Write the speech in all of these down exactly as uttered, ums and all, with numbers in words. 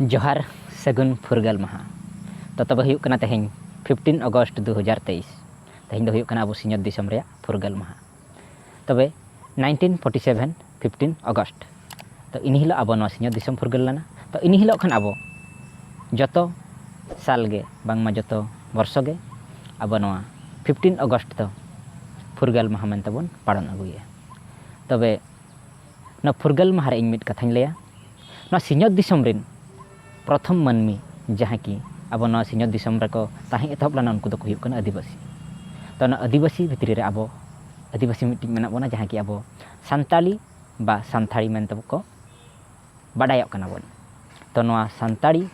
ᱡᱚᱦᱟᱨ, ᱥᱟᱹᱜᱩᱱ ᱯᱷᱩᱨᱜᱟᱹᱞ ᱢᱟᱦᱟ᱾ ᱛᱚ ᱛᱚᱵᱮ ᱦᱩᱭᱩᱜ ᱠᱟᱱᱟ ᱛᱮᱦᱮᱧ fifteen August ᱫᱩ ᱦᱟᱡᱟᱨ ᱛᱮᱭᱤᱥ᱾ ᱛᱮᱦᱮᱧ ᱫᱚ ᱦᱩᱭᱩᱜ ᱠᱟᱱᱟ ᱟᱵᱚ ᱥᱤᱧᱚᱛ ᱫᱤᱥᱚᱢ ᱨᱮᱭᱟᱜ ᱯᱷᱩᱨᱜᱟᱹᱞ ᱢᱟᱦᱟ᱾ ᱛᱚᱵᱮ nineteen forty seven fifteen August, ᱛᱚ ᱤᱱᱟᱹ ᱦᱤᱞᱳᱜ ᱟᱵᱚ ᱱᱚᱣᱟ ᱥᱤᱧᱚᱛ ᱫᱤᱥᱚᱢ ᱯᱷᱩᱨᱜᱟᱹᱞ ᱞᱮᱱᱟ᱾ ᱛᱚ ᱤᱱᱟᱹ ᱦᱤᱞᱳᱜ ᱠᱷᱚᱱ ᱟᱵᱚ ᱡᱚᱛᱚ ᱥᱟᱞ ᱜᱮ, ᱵᱟᱝᱢᱟ ᱡᱚᱛᱚ ᱵᱚᱨᱥᱚ ᱜᱮ ᱟᱵᱚ ᱱᱚᱣᱟ fifteen August ᱫᱚ ᱯᱷᱩᱨᱜᱟᱹᱞ ᱢᱟᱦᱟ ᱢᱮᱱᱛᱮ ᱵᱚᱱ ᱯᱟᱞᱚᱱ ᱟᱹᱜᱩᱭᱮᱫᱼᱟ᱾ ᱛᱚᱵᱮ ᱱᱚᱣᱟ ᱯᱷᱩᱨᱜᱟᱹᱞ ᱢᱟᱦᱟ ᱨᱮ ᱤᱧ ᱢᱤᱫ ᱠᱟᱛᱷᱟᱧ ᱞᱟᱹᱭᱟ᱾ ᱱᱚᱣᱟ ᱥᱤᱧᱚᱛ ᱫᱤᱥᱚᱢ ᱨᱮᱱ ᱯᱨᱚᱛᱷᱚᱢ ᱢᱟᱹᱱᱢᱤ ᱡᱟᱦᱟᱸᱭ ᱠᱤ ᱟᱵᱚ ᱱᱚᱣᱟ ᱥᱤᱧᱚᱛ ᱫᱤᱥᱚᱢ ᱨᱮᱠᱚ ᱛᱟᱦᱮᱸ ᱮᱛᱚᱦᱚᱵ ᱞᱮᱱᱟ, ᱩᱱᱠᱩ ᱫᱚᱠᱚ ᱦᱩᱭᱩᱜ ᱠᱟᱱᱟ ᱟᱹᱫᱤᱵᱟᱹᱥᱤ᱾ ᱛᱚ ᱚᱱᱟ ᱟᱹᱫᱤᱵᱟᱹᱥᱤ ᱵᱷᱤᱛᱨᱤ ᱨᱮ ᱟᱵᱚ ᱟᱹᱫᱤᱵᱟᱹᱥᱤ ᱢᱤᱫᱴᱤᱡ ᱢᱮᱱᱟᱜ ᱵᱚᱱᱟ, ᱡᱟᱦᱟᱸᱭ ᱠᱤ ᱟᱵᱚ ᱥᱟᱱᱛᱟᱞᱤ ᱵᱟ ᱥᱟᱱᱛᱷᱟᱲᱤ ᱢᱮᱱᱛᱮ ᱠᱚ ᱵᱟᱰᱟᱭᱚᱜ ᱠᱟᱱᱟ ᱵᱚᱱ᱾ ᱛᱚ ᱱᱚᱣᱟ ᱥᱟᱱᱛᱟᱲᱤ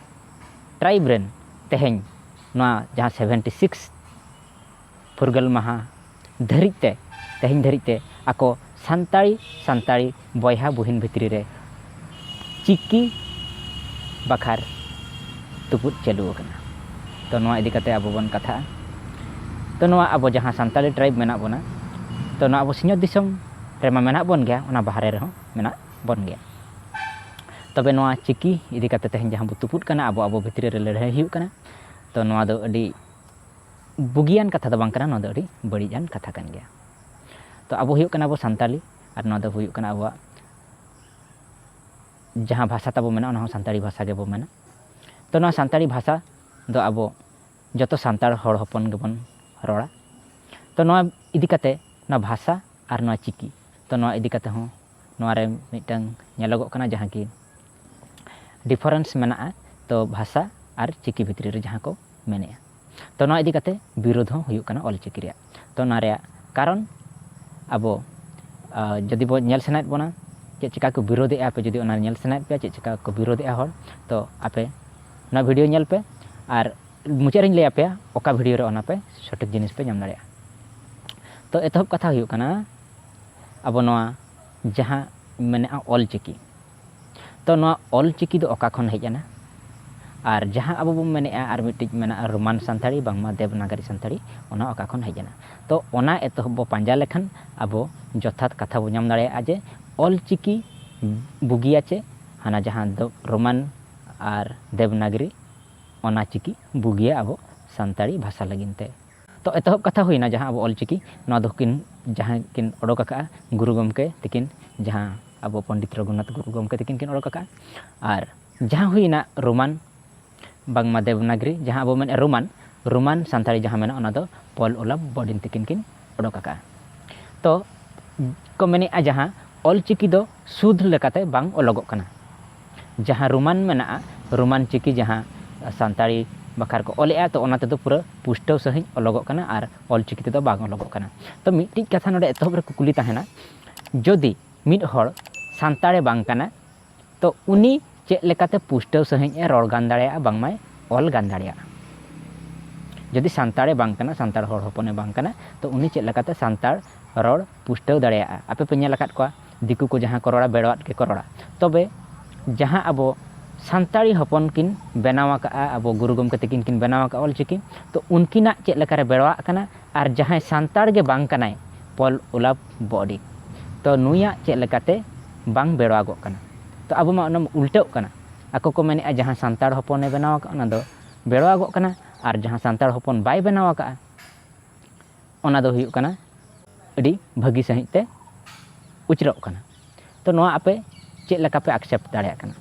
tribe ᱨᱮᱱ ᱛᱮᱦᱮᱧ ᱱᱚᱣᱟ ᱡᱟᱦᱟᱸ seventy six ᱯᱷᱩᱨᱜᱟᱹᱞ ᱢᱟᱦᱟ ᱫᱷᱟᱹᱨᱤᱡ ᱛᱮ, ᱛᱮᱦᱮᱧ ᱫᱷᱟᱹᱨᱤᱡ ᱛᱮ ᱟᱠᱚ ᱥᱟᱱᱛᱟᱲᱤ, ᱥᱟᱱᱛᱟᱲᱤ ᱵᱚᱭᱦᱟ ᱵᱩᱦᱤᱱ ᱵᱷᱤᱛᱨᱤ ᱨᱮ ᱪᱤᱠᱤ ᱵᱟᱠᱷᱟᱨ ᱛᱩᱯᱩᱫ ᱪᱟᱹᱞᱩ ᱟᱠᱟᱱᱟ᱾ ᱛᱚ ᱱᱚᱣᱟ ᱤᱫᱤ ᱠᱟᱛᱮ ᱟᱵᱚ ᱵᱚᱱ ᱠᱟᱛᱷᱟᱜᱼᱟ᱾ ᱛᱚ ᱱᱚᱣᱟ ᱟᱵᱚ ᱡᱟᱦᱟᱸ ᱥᱟᱱᱛᱟᱲᱤ tribe ᱢᱮᱱᱟᱜ ᱵᱚᱱᱟ, ᱛᱚ ᱱᱚᱣᱟ ᱟᱵᱚ ᱥᱤᱧᱚᱛ ᱫᱤᱥᱚᱢ ᱨᱮᱢᱟ ᱢᱮᱱᱟᱜ ᱵᱚᱱ ᱜᱮᱭᱟ, ᱚᱱᱟ ᱵᱟᱦᱨᱮ ᱨᱮᱦᱚᱸ ᱢᱮᱱᱟᱜ ᱵᱚᱱ ᱜᱮᱭᱟ᱾ ᱛᱚᱵᱮ ᱱᱚᱣᱟ ᱪᱤᱠᱤ ᱤᱫᱤ ᱠᱟᱛᱮ ᱛᱮᱦᱮᱧ ᱡᱟᱦᱟᱸ ᱵᱚ ᱛᱩᱯᱩᱫ ᱠᱟᱱᱟ, ᱟᱵᱚ, ᱟᱵᱚ ᱵᱷᱤᱛᱨᱤ ᱨᱮ ᱞᱟᱹᱲᱦᱟᱹᱭ ᱦᱩᱭᱩᱜ ᱠᱟᱱᱟ, ᱛᱚ ᱱᱚᱣᱟ ᱫᱚ ᱟᱹᱰᱤ ᱵᱩᱜᱤᱭᱟᱱ ᱠᱟᱛᱷᱟ ᱫᱚ ᱵᱟᱝ ᱠᱟᱱᱟ, ᱱᱚᱣᱟ ᱫᱚ ᱟᱹᱰᱤ ᱵᱟᱹᱲᱤᱡᱟᱱ ᱠᱟᱛᱷᱟ ᱠᱟᱱ ᱜᱮᱭᱟ᱾ ᱛᱚ ᱟᱵᱚ ᱦᱩᱭᱩᱜ ᱠᱟᱱᱟ ᱵᱚ ᱥᱟᱱᱛᱟᱞᱤ, ᱟᱨ ᱱᱚᱣᱟ ᱫᱚ ᱦᱩᱭᱩᱜ ᱠᱟᱱᱟ ᱟᱵᱚᱣᱟᱜ ᱡᱟᱦᱟᱸ ᱵᱷᱟᱥᱟ ᱛᱟᱵᱚ ᱢᱮᱱᱟᱜᱼᱟ, ᱚᱱᱟ ᱦᱚᱸ ᱥᱟᱱᱛᱟᱲᱤ ᱵᱷᱟᱥᱟ ᱜᱮᱵᱚ ᱢᱮᱱᱟ᱾ ᱛᱚ ᱱᱚᱣᱟ ᱥᱟᱱᱛᱟᱲᱤ ᱵᱷᱟᱥᱟ ᱫᱚ ᱟᱵᱚ ᱡᱚᱛᱚ ᱥᱟᱱᱛᱟᱲ ᱦᱚᱲ ᱦᱚᱯᱚᱱ ᱜᱮᱵᱚᱱ ᱨᱚᱲᱟ᱾ ᱛᱚ ᱱᱚᱣᱟ ᱤᱫᱤ ᱠᱟᱛᱮ, ᱱᱚᱣᱟ ᱵᱷᱟᱥᱟ ᱟᱨ ᱱᱚᱣᱟ ᱪᱤᱠᱤ, ᱛᱚ ᱱᱚᱣᱟ ᱤᱫᱤ ᱠᱟᱛᱮ ᱦᱚᱸ ᱱᱚᱣᱟ ᱨᱮ ᱢᱤᱫᱴᱟᱝ ᱧᱮᱞᱚᱜᱚᱜ ᱠᱟᱱᱟ, ᱡᱟᱦᱟᱸ ᱠᱤ difference ᱢᱮᱱᱟᱜᱼᱟ, ᱛᱚ ᱵᱷᱟᱥᱟ ᱟᱨ ᱪᱤᱠᱤ ᱵᱷᱤᱛᱨᱤ ᱨᱮ ᱡᱟᱦᱟᱸ ᱠᱚ ᱢᱮᱱᱮᱜᱼᱟ᱾ ᱛᱚ ᱱᱚᱣᱟ ᱤᱫᱤ ᱠᱟᱛᱮ ᱵᱤᱨᱳᱫᱷ ᱦᱚᱸ ᱦᱩᱭᱩᱜ ᱠᱟᱱᱟ ᱚᱞ ᱪᱤᱠᱤ ᱨᱮᱭᱟᱜ᱾ ᱛᱚ ᱚᱱᱟ ᱨᱮᱭᱟᱜ ᱠᱟᱨᱚᱱ ᱟᱵᱚ, ᱟ, ᱡᱩᱫᱤ ᱵᱚ ᱧᱮᱞ ᱥᱟᱱᱟᱭᱮᱫ ᱵᱚᱱᱟ, ᱪᱮᱫ ᱪᱤᱠᱟ ᱠᱚ ᱵᱤᱨᱳᱫᱷᱮᱜᱼᱟ, ᱟᱯᱮ ᱡᱩᱫᱤ ᱚᱱᱟ ᱧᱮᱞ ᱥᱟᱱᱟᱭᱮᱫ ᱯᱮᱭᱟ, ᱪᱮᱫ ᱪᱤᱠᱟ ᱠᱚ ᱵᱤᱨᱳᱫᱷᱮᱜᱼᱟ ᱦᱚᱲ, ᱛᱚ ᱟᱯᱮ ᱱᱚᱣᱟ video ᱧᱮᱞ ᱯᱮ, ᱟᱨ ᱢᱩᱪᱟᱹᱫ ᱨᱤᱧ ᱞᱟᱹᱭ ᱟᱯᱮᱭᱟ ᱚᱠᱟ video ᱨᱮ ᱚᱱᱟ ᱯᱮ ᱥᱚᱴᱷᱤᱠ ᱡᱤᱱᱤᱥ ᱯᱮ ᱧᱟᱢ ᱫᱟᱲᱮᱭᱟᱜᱼᱟ᱾ ᱛᱚ ᱮᱛᱚᱦᱚᱵ ᱠᱟᱛᱷᱟ ᱦᱩᱭᱩᱜ ᱠᱟᱱᱟ, ᱟᱵᱚ ᱱᱚᱣᱟ ᱡᱟᱦᱟᱸ ᱢᱮᱱᱟᱜᱼᱟ ᱚᱞ ᱪᱤᱠᱤ, ᱛᱚ ᱱᱚᱣᱟ ᱚᱞ ᱪᱤᱠᱤ ᱫᱚ ᱚᱠᱟ ᱠᱷᱚᱱ ᱦᱮᱡ ᱮᱱᱟ? ᱟᱨ ᱡᱟᱦᱟᱸ ᱟᱵᱚ ᱵᱚᱱ ᱢᱮᱱᱮᱜᱼᱟ ᱟᱨ ᱢᱤᱫᱴᱤᱡ ᱢᱮᱱᱟᱜᱼᱟ ᱨᱳᱢᱟᱱ ᱥᱟᱱᱛᱟᱲᱤ, ᱵᱟᱝᱢᱟ ᱫᱮᱵᱽᱱᱟᱜᱚᱨᱤ ᱥᱟᱱᱛᱟᱲᱤ, ᱚᱱᱟ ᱚᱠᱟ ᱠᱷᱚᱱ ᱦᱮᱡ ᱮᱱᱟ? ᱛᱚ ᱚᱱᱟ ᱮᱛᱚᱦᱚᱵ ᱵᱚ ᱯᱟᱸᱡᱟ ᱞᱮᱠᱷᱟᱱ ᱟᱵᱚ ᱡᱚᱛᱷᱟᱛ ᱠᱟᱛᱷᱟ ᱵᱚ ᱧᱟᱢ ᱫᱟᱲᱮᱭᱟᱜᱼᱟ ᱡᱮ ᱚᱞ ᱪᱤᱠᱤ ᱵᱩᱜᱤᱭᱟ ᱪᱮ ᱦᱟᱱᱟ ᱡᱟᱦᱟᱸ ᱫᱚ ᱨᱳᱢᱟᱱ ᱟᱨ ᱫᱮᱵᱽᱱᱟᱜᱽᱨᱤ, ᱚᱱᱟ ᱪᱤᱠᱤ ᱵᱩᱜᱤᱭᱟ ᱟᱵᱚ ᱥᱟᱱᱛᱟᱲᱤ ᱵᱷᱟᱥᱟ ᱞᱟᱹᱜᱤᱫ ᱛᱮ᱾ ᱛᱚ ᱮᱛᱚᱦᱚᱵ ᱠᱟᱛᱷᱟ ᱦᱩᱭᱱᱟ ᱡᱟᱦᱟᱸ ᱟᱵᱚ ᱚᱞᱪᱤᱠᱤ, ᱱᱚᱣᱟ ᱫᱚ ᱠᱤᱱ ᱡᱟᱦᱟᱸᱭ ᱠᱤᱱ ᱚᱰᱚᱠ ᱟᱠᱟᱫᱼᱟ ᱜᱩᱨᱩ ᱜᱚᱢᱠᱮ ᱛᱤᱠᱤᱱ, ᱡᱟᱦᱟᱸ ᱟᱵᱚ ᱯᱚᱱᱰᱤᱛ ᱨᱚᱜᱷᱩᱱᱟᱛᱷ ᱜᱩᱨᱩ ᱜᱚᱢᱠᱮ ᱛᱤᱠᱤᱱ ᱠᱤᱱ ᱚᱰᱚᱠ ᱟᱠᱟᱫᱼᱟ᱾ ᱟᱨ ᱡᱟᱦᱟᱸ ᱦᱩᱭᱱᱟ ᱨᱳᱢᱟᱱ, ᱵᱟᱝᱢᱟ ᱫᱮᱵᱽᱱᱟᱜᱽᱨᱤ, ᱡᱟᱦᱟᱸ ᱟᱵᱚ ᱢᱮᱱᱮᱫᱼᱟ ᱨᱳᱢᱟᱱ, ᱨᱳᱢᱟᱱ ᱥᱟᱱᱛᱟᱲᱤ ᱡᱟᱦᱟᱸ ᱢᱮᱱᱟᱜᱼᱟ, ᱚᱱᱟ ᱫᱚ ᱯᱚᱞ ᱳᱞᱟᱯ ᱵᱚᱰᱤᱱ ᱛᱤᱠᱤᱱ ᱠᱤᱱ ᱚᱰᱚᱠ ᱟᱠᱟᱫᱼᱟ᱾ ᱛᱚ ᱠᱚ ᱢᱮᱱᱮᱫᱼᱟ ᱡᱟᱦᱟᱸ ᱚᱞᱪᱤᱠᱤ ᱫᱚ ᱥᱩᱫᱷ ᱞᱮᱠᱟᱛᱮ ᱵᱟᱝ ᱚᱞᱚᱜᱚᱜ ᱠᱟᱱᱟ᱾ ᱡᱟᱦᱟᱸ ᱨᱳᱢᱟᱱ ᱢᱮᱱᱟᱜᱼᱟ, ᱨᱳᱢᱟᱱ ᱪᱤᱠᱤ ᱡᱟᱦᱟᱸ ᱥᱟᱱᱛᱟᱲᱤ ᱵᱟᱠᱷᱟᱨ ᱠᱚ ᱚᱞᱮᱜᱼᱟ, ᱛᱚ ᱚᱱᱟ ᱛᱮᱫᱚ ᱯᱩᱨᱟᱹ ᱯᱩᱥᱴᱟᱹᱣ ᱥᱟᱺᱦᱤᱡ ᱚᱞᱚᱜᱚᱜ ᱠᱟᱱᱟ ᱟᱨ ᱚᱞᱪᱤᱠᱤ ᱛᱮᱫᱚ ᱵᱟᱝ ᱚᱞᱚᱜᱚᱜ ᱠᱟᱱᱟ᱾ ᱛᱚ ᱢᱤᱫᱴᱤᱡ ᱠᱟᱛᱷᱟ ᱱᱚᱰᱮ ᱮᱛᱚᱦᱚᱵ ᱨᱮ ᱠᱩᱠᱞᱤ ᱛᱟᱦᱮᱱᱟ, ᱡᱩᱫᱤ ᱢᱤᱫ ᱦᱚᱲ ᱥᱟᱱᱛᱟᱲᱮ ᱵᱟᱝ ᱠᱟᱱᱟ, ᱛᱚ ᱩᱱᱤ ᱪᱮᱫ ᱞᱮᱠᱟᱛᱮ ᱯᱩᱥᱴᱟᱹᱣ ᱥᱟᱺᱦᱤᱡ ᱮ ᱨᱚᱲ ᱜᱟᱱ ᱫᱟᱲᱮᱭᱟᱜᱼᱟ, ᱵᱟᱝᱢᱟᱭ ᱚᱞ ᱜᱟᱱ ᱫᱟᱲᱮᱭᱟᱜᱼᱟ? ᱡᱩᱫᱤ ᱥᱟᱱᱛᱟᱲᱮ ᱵᱟᱝ ᱠᱟᱱᱟ, ᱥᱟᱱᱛᱟᱲ ᱦᱚᱲ ᱦᱚᱯᱚᱱᱮ ᱵᱟᱝ ᱠᱟᱱᱟ, ᱛᱚ ᱩᱱᱤ ᱪᱮᱫ ᱞᱮᱠᱟᱛᱮ ᱥᱟᱱᱛᱟᱲ ᱨᱚᱲ ᱯᱩᱥᱴᱟᱹᱣ ᱫᱟᱲᱮᱭᱟᱜᱼᱟ? ᱟᱯᱮ ᱯᱮ ᱧᱮᱞ ᱟᱠᱟᱫ ᱠᱚᱣᱟ, ᱫᱤᱠᱩ ᱠᱚ ᱡᱟᱦᱟᱸ ᱠᱚ ᱨᱚᱲᱟ, ᱵᱮᱲᱣᱟᱜ ᱜᱮᱠᱚ ᱨᱚᱲᱟ᱾ ᱛᱚᱵᱮ ᱡᱟᱦᱟᱸ ᱟᱵᱚ ᱥᱟᱱᱛᱟᱲᱤ ᱦᱚᱯᱚᱱ ᱠᱤᱱ ᱵᱮᱱᱟᱣ ᱟᱠᱟᱫᱼᱟ, ᱟᱵᱚ ᱜᱩᱨᱩ ᱜᱚᱢᱠᱮ ᱛᱤᱠᱤᱱ ᱠᱤᱱ ᱵᱮᱱᱟᱣ ᱟᱠᱟᱫᱼᱟ ᱚᱞᱪᱤᱠᱤ, ᱛᱚ ᱩᱱᱠᱤᱱᱟᱜ ᱪᱮᱫ ᱞᱮᱠᱟᱨᱮ ᱵᱮᱲᱣᱟᱜ ᱠᱟᱱᱟ? ᱟᱨ ᱡᱟᱦᱟᱸᱭ ᱥᱟᱱᱛᱟᱲ ᱜᱮ ᱵᱟᱝ ᱠᱟᱱᱟᱭ, ᱯᱚᱞ ᱳᱞᱟᱯ ᱵᱚᱰᱤ, ᱛᱚ ᱱᱩᱭᱟᱜ ᱪᱮᱫ ᱞᱮᱠᱟᱛᱮ ᱵᱟᱝ ᱵᱮᱲᱣᱟᱜᱚᱜ ᱠᱟᱱᱟ? ᱛᱚ ᱟᱵᱚ ᱢᱟ ᱚᱱᱟ ᱩᱞᱴᱟᱹᱜ ᱠᱟᱱᱟ᱾ ᱟᱠᱚ ᱠᱚ ᱢᱮᱱᱮᱫᱼᱟ ᱡᱟᱦᱟᱸ ᱥᱟᱱᱛᱟᱲ ᱦᱚᱯᱚᱱᱮ ᱵᱮᱱᱟᱣ ᱟᱠᱟᱫ, ᱚᱱᱟ ᱫᱚ ᱵᱮᱲᱣᱟᱜᱚᱜ ᱠᱟᱱᱟ, ᱟᱨ ᱡᱟᱦᱟᱸ ᱥᱟᱱᱛᱟᱲ ᱦᱚᱯᱚᱱ ᱵᱟᱭ ᱵᱮᱱᱟᱣ ᱟᱠᱟᱫᱼᱟ, ᱚᱱᱟ ᱫᱚ ᱦᱩᱭᱩᱜ ᱠᱟᱱᱟ ᱟᱹᱰᱤ ᱵᱷᱟᱹᱜᱤ ᱥᱟᱺᱦᱤᱡ ᱛᱮ ᱩᱪᱨᱟᱹᱜ ᱠᱟᱱᱟ᱾ ᱛᱚ ᱱᱚᱣᱟ ᱟᱯᱮ ᱪᱮᱫ ᱞᱮᱠᱟ ᱯᱮ accept ᱫᱟᱲᱮᱭᱟᱜ ᱠᱟᱱᱟ?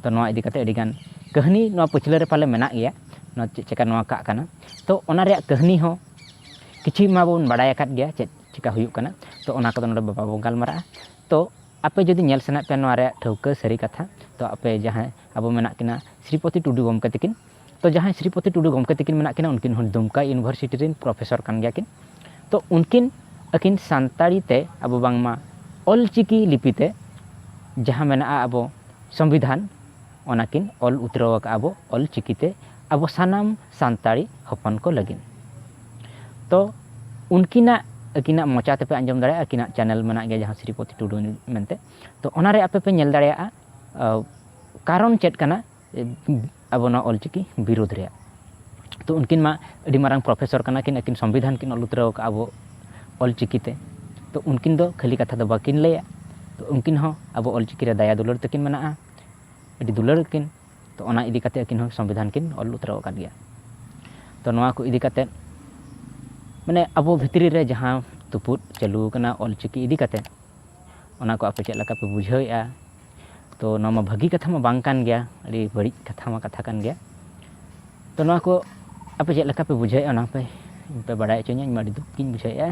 ᱛᱚ ᱱᱚᱣᱟ ᱤᱫᱤ ᱠᱟᱛᱮ ᱟᱹᱰᱤᱜᱟᱱ ᱠᱟᱹᱦᱱᱤ ᱱᱚᱣᱟ ᱯᱟᱹᱪᱷᱞᱟᱹ ᱨᱮ ᱯᱟᱞᱮ ᱢᱮᱱᱟᱜ ᱜᱮᱭᱟ, ᱱᱚᱣᱟ ᱪᱮᱫ ᱪᱮᱠᱟ ᱱᱚᱣᱟ ᱠᱟᱜ ᱠᱟᱱᱟ᱾ ᱛᱚ ᱚᱱᱟ ᱨᱮᱭᱟᱜ ᱠᱟᱹᱦᱱᱤ ᱦᱚᱸ ᱠᱤᱪᱷᱩ ᱢᱟᱵᱚᱱ ᱵᱟᱲᱟᱭ ᱟᱠᱟᱫ ᱜᱮᱭᱟ ᱪᱮᱫ ᱪᱮᱠᱟ ᱦᱩᱭᱩᱜ ᱠᱟᱱᱟ, ᱛᱚ ᱚᱱᱟ ᱠᱚᱫᱚ ᱱᱚᱰᱮ ᱵᱟᱵᱚᱱ ᱜᱟᱞᱢᱟᱨᱟᱜᱼᱟ᱾ ᱛᱚ ᱟᱯᱮ ᱡᱩᱫᱤ ᱧᱮᱞ ᱥᱟᱱᱟᱭᱮᱫ ᱯᱮᱭᱟ ᱱᱚᱣᱟ ᱨᱮᱭᱟᱜ ᱴᱷᱟᱹᱣᱠᱟᱹ ᱥᱟᱹᱨᱤ ᱠᱟᱛᱷᱟ, ᱛᱚ ᱟᱯᱮ ᱡᱟᱦᱟᱸᱭ ᱟᱵᱚ ᱢᱮᱱᱟᱜ ᱠᱤᱱᱟ ᱥᱨᱤᱯᱚᱛᱤ ᱴᱩᱰᱩ ᱜᱚᱢᱠᱮ ᱛᱤᱠᱤᱱ, ᱛᱚ ᱡᱟᱦᱟᱸᱭ ᱥᱨᱤᱯᱚᱛᱤ ᱴᱩᱰᱩ ᱜᱚᱢᱠᱮ ᱛᱤᱠᱤᱱ ᱢᱮᱱᱟᱜ ᱠᱤᱱᱟ, ᱩᱱᱠᱤᱱ ᱦᱚᱸ ᱫᱩᱢᱠᱟ university ᱨᱮᱱ professor ᱠᱟᱱ ᱜᱮᱭᱟ ᱠᱤᱱ᱾ ᱛᱚ ᱩᱱᱠᱤᱱ ᱟᱹᱠᱤᱱ ᱥᱟᱱᱛᱟᱲᱤ ᱛᱮ ᱟᱵᱚ ᱵᱟᱝᱢᱟ ᱚᱞᱪᱤᱠᱤ ᱞᱤᱯᱤ ᱛᱮ ᱡᱟᱦᱟᱸ ᱢᱮᱱᱟᱜᱼᱟ ᱟᱵᱚ ᱥᱚᱝᱵᱤᱫᱷᱟᱱ, ᱚᱱᱟ ᱠᱤᱱ ᱚᱞ ᱩᱛᱨᱟᱹᱣ ᱟᱠᱟᱫᱼᱟ ᱟᱵᱚ ᱚᱞᱪᱤᱠᱤ ᱛᱮ ᱟᱵᱚ ᱥᱟᱱᱟᱢ ᱥᱟᱱᱛᱟᱲᱤ ᱦᱚᱯᱚᱱ ᱠᱚ ᱞᱟᱹᱜᱤᱫ᱾ ᱛᱚ ᱩᱱᱠᱤᱱᱟᱜ, ᱟᱹᱠᱤᱱᱟᱜ ᱢᱚᱪᱟ ᱛᱮᱯᱮ ᱟᱸᱡᱚᱢ ᱫᱟᱲᱮᱭᱟᱜᱼᱟ, ᱟᱹᱠᱤᱱᱟᱜ channel ᱢᱮᱱᱟᱜ ᱜᱮᱭᱟ ᱡᱟᱦᱟᱸ ᱥᱨᱤᱯᱚᱛᱤ ᱴᱩᱰᱩ ᱢᱮᱱᱛᱮ᱾ ᱛᱚ ᱚᱱᱟᱨᱮ ᱟᱯᱮ ᱯᱮ ᱧᱮᱞ ᱫᱟᱲᱮᱭᱟᱜᱼᱟ, ᱟᱸ, ᱠᱟᱨᱚᱱ ᱪᱮᱫ ᱠᱟᱱᱟ, ᱮ, ᱟᱵᱚ ᱱᱚᱣᱟ ᱚᱞᱪᱤᱠᱤ ᱵᱤᱨᱳᱫᱷ ᱨᱮᱭᱟᱜ᱾ ᱛᱚ ᱩᱱᱠᱤᱱ ᱢᱟ ᱟᱹᱰᱤ ᱢᱟᱨᱟᱝ professor ᱠᱟᱱᱟ ᱠᱤᱱ, ᱟᱹᱠᱤᱱ ᱥᱚᱝᱵᱤᱫᱷᱟᱱ ᱠᱤᱱ ᱚᱞ ᱩᱛᱨᱟᱹᱣ ᱟᱠᱟᱫᱼᱟ ᱟᱵᱚ ᱚᱞᱪᱤᱠᱤ ᱛᱮ᱾ ᱛᱚ ᱩᱱᱠᱤᱱ ᱫᱚ ᱠᱷᱟᱹᱞᱤ ᱠᱟᱛᱷᱟ ᱫᱚ ᱵᱟᱹᱠᱤᱱ ᱞᱟᱹᱭᱟ᱾ ᱛᱚ ᱩᱱᱠᱤᱱ ᱦᱚᱸ ᱟᱵᱚ ᱚᱞᱪᱤᱠᱤ ᱨᱮ ᱫᱟᱭᱟ ᱫᱩᱞᱟᱹᱲ ᱛᱟᱹᱠᱤᱱ ᱢᱮᱱᱟᱜᱼᱟ᱾ ᱟᱹᱰᱤ ᱫᱩᱞᱟᱹᱲ ᱠᱤᱱ᱾ ᱛᱚ ᱚᱱᱟ ᱤᱫᱤ ᱠᱟᱛᱮ ᱟᱹᱠᱤᱱ ᱦᱚᱸ ᱥᱚᱝᱵᱤᱫᱷᱟᱱ ᱠᱤᱱ ᱚᱞ ᱩᱛᱟᱹᱨ ᱟᱠᱟᱫ ᱜᱮᱭᱟ᱾ ᱛᱚ ᱱᱚᱣᱟ ᱠᱚ ᱤᱫᱤ ᱠᱟᱛᱮ ᱢᱟᱱᱮ ᱟᱵᱚ ᱵᱷᱤᱛᱨᱤ ᱨᱮ ᱡᱟᱦᱟᱸ ᱛᱩᱯᱩᱫ ᱪᱟᱹᱞᱩ ᱟᱠᱟᱱᱟ ᱚᱞᱪᱤᱠᱤ ᱤᱫᱤ ᱠᱟᱛᱮ, ᱚᱱᱟ ᱠᱚ ᱟᱯᱮ ᱪᱮᱫ ᱞᱮᱠᱟ ᱯᱮ ᱵᱩᱡᱷᱟᱹᱣᱮᱫᱼᱟ? ᱛᱚ ᱱᱚᱣᱟ ᱢᱟ ᱵᱷᱟᱹᱜᱤ ᱠᱟᱛᱷᱟ ᱢᱟ ᱵᱟᱝ ᱠᱟᱱ ᱜᱮᱭᱟ, ᱟᱹᱰᱤ ᱵᱟᱹᱲᱤᱡ ᱠᱟᱛᱷᱟ ᱢᱟ ᱠᱟᱛᱷᱟ ᱠᱟᱱ ᱜᱮᱭᱟ᱾ ᱛᱚ ᱱᱚᱣᱟ ᱠᱚ ᱟᱯᱮ ᱪᱮᱫ ᱞᱮᱠᱟ ᱯᱮ ᱵᱩᱡᱷᱟᱹᱣᱮᱫᱼᱟ, ᱚᱱᱟ ᱯᱮ, ᱯᱮ ᱵᱟᱲᱟᱭ ᱦᱚᱪᱚᱧᱟ, ᱤᱧ ᱢᱟ ᱟᱹᱰᱤ ᱫᱩᱠ ᱜᱤᱧ ᱵᱩᱡᱷᱟᱹᱣᱮᱫᱼᱟ᱾